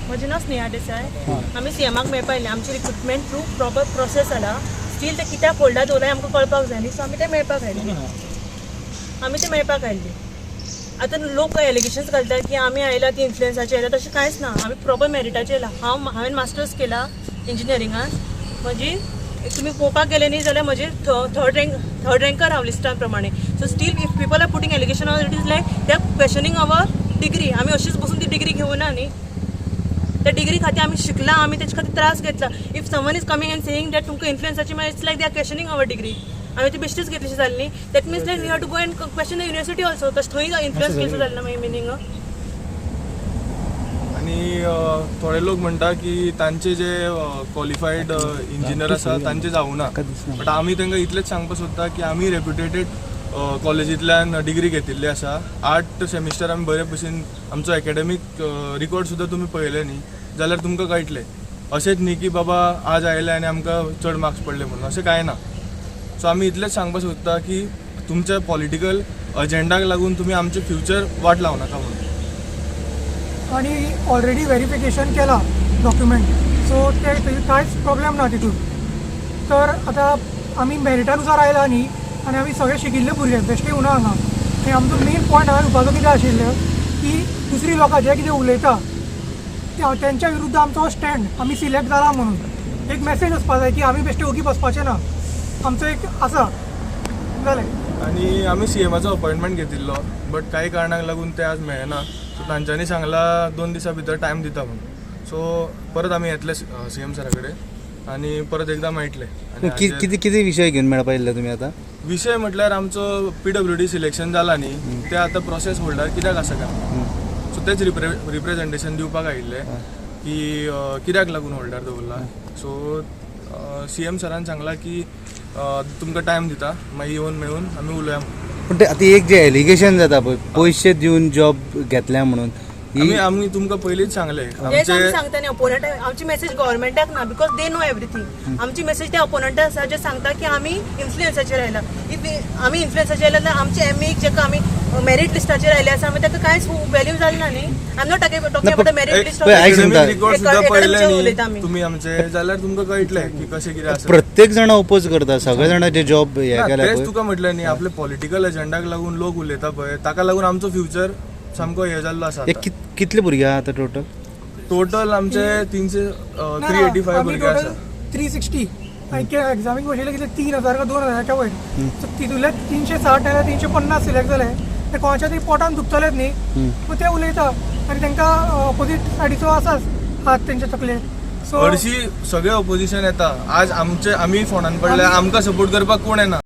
म्हजें नांव स्नेहा देसाय. आमी सीएमाक मेळपा आयले. आमची रिक्रुटमेंट थ्रू प्रॉपर प्रोसेस जाला. स्टील ते कित्याक होल्डार दवरलाय आमकां कळपाक जाय न्ही. सो आमी ते मेळपाक आयले, आमी ते मेळपाक आयिल्ली. आतां लोक एलिगेशन्स घालता की आमी आयला ती इन्फ्लुयन्साचे आयला. तशें कांयच ना. आमी प्रॉपर मेरिटाचेर आयला. हांवें मास्टर्स केला इंजिनियरिंगान. म्हजी तुमी पळोवपाक गेले न्ही जाल्यार म्हजी थर्ड रँकर हांव लिस्टा प्रमाणे. So still if people are putting allegation on, it is like they are questioning our degree. आमी अशीच बसून ती डिग्री घेवना न्ही. त्या डिग्री खातीर आमी शिकला, आमी तेचे खातीर त्रास घेतला. If someone is coming and saying that तुमकां इन्फ्लुयन्साची, मागीर it's like they are questioning our degree. आमी ती बेश्टीच घेतलीशी जाली न्ही. That means like we have to go and question the university also. तशें थंय इन्फ्लुयन्स केसो जालें ना मागीर मिनींग. आणि थोडे लोक म्हणटा की तांचे जे क्वॉलिफायड इंजिनियर आसा तांचे जावना, बट आमी तांकां इतलेंच सांगपाक सोदता की आमी रेप्युटेटेड कॉलेजींतल्यान डिग्री घेतिल्ली आसा. 8 सेमिस्टर आमी बरे भशेन, आमचो एकेडमीक रिकॉर्ड सुद्दां तुमी पळयले न्ही जाल्यार तुमकां कळटलें. अशेंच न्ही की बाबा आज आयले आनी आमकां चड मार्क्स पडले म्हणून, अशें कांय ना. सो आमी इतलेंच सांगपाक सोदता की तुमच्या पॉलिटिकल अजेंडाक लागून तुमी आमचें फ्युचर वाट लावं नाका म्हणून. आणि ऑलरेडी व्हेरिफिकेशन केला डॉक्युमेंट, सो ते थंय कांयच प्रॉब्लेम ना तितून. तर आतां आमी मेरिटानुसार आयला न्ही आनी आमी सगळे शिकिल्ले भुरगे, बेश्टे येवना हांगा. आनी आमचो मेन पॉयंट हांगा दिवपाचो कितें आशिल्लें की दुसरी लोकां जे कितें उलयता तेंच्या विरुद्ध आमचो स्टँड, आमी सिलेक्ट जाला म्हणून एक मेसेज वचपा जाय की आमी बेश्टे ओगी बसपाचे ना. आमचो एक आसा, जालें. आनी आमी सीएमाचो अपॉयंटमेंट घेतिल्लो, बट कांय कारणाक लागून ते आज मेळना. सो तांच्यांनी सांगला 2 दिसां भितर टायम दिता म्हणून. सो परत आमी येतले सीएम सरा कडेन आनी परत एकदां मेळटले आनी किती किती विशय घेवन मेळपा येयल्ले तुमी आतां? विशय म्हटल्यार आमचो पीडब्ल्यूडी सिलेक्शन जाला न्ही, ते आतां प्रोसेस होल्डार कित्याक आसा काय, सो तेच रिप्रेझेंटेशन दिवपाक आयिल्ले की कित्याक लागून होल्डार दवरला. सो सीएम सरान सांगला की तुमकां टायम दिता, मागीर येवन मेळून आमी उलोवया. पूण ते आतां एक जे एलिगेशन जाता पळय, पयशे दिवन जॉब घेतल्या म्हणून ही आमी तुमकां पयलींच सांगले. हेच आमी आमचे सांगता न्ही, ओपोनंट आमची मेसेज गव्हर्मेंटाक ना, because they know everything. आमची मेसेज त्या ओपोनंटाक आसा जे सांगता की आमी इन्फ्लुयन्साचेर आयला. If आमी इन्फ्लुयन्साचेर आयला जाल्यार आमचे एम एक जेका आमी मेरीट लिस्टाचेर आयले आसा, मागीर ताका कांयच व्हॅल्यू जाली ना न्ही. I am not talking about merit list. पळय, आयक सांगता. रिकॉर्ड सुद्दां पळयले उलयता न्ही आमी. तुमी आमचे जाल्यार तुमकां कळटलें की कशें कितें आसा. प्रत्येक जाण ओपोज करता, सगळे जाण जे जॉब हे ना, केल्या तेच पळय. तुका म्हटलें न्ही, आपले पॉलिटिकल एजेंडाक लागून लोक उलयता पळय, ताका लागून आमचो फ्युचर सामको हे जाल्लो आसा. हे कितले भुरगे आहा आतां टोटल? टोटल आमचे 300, 385 भुरगे आसा. 360. आनी एग्जामीक बशिल्ले कितले, 3000 का 2000च्या वयर. सो तितूंतले 360 नाल्यार 350 सिलेक्ट जाले. ते कोणाच्या तरी पोटान दुखतलेच न्ही, मग ते उलयता आनी तांकां ऑपोजीट सायडीचो आसाच हात तेंच्या तकलेर. सो हरशी सगळे ऑपोजिशन येता. आज आमचे आमी फोंडान पडले, आमकां सपोर्ट करपाक कोण येना.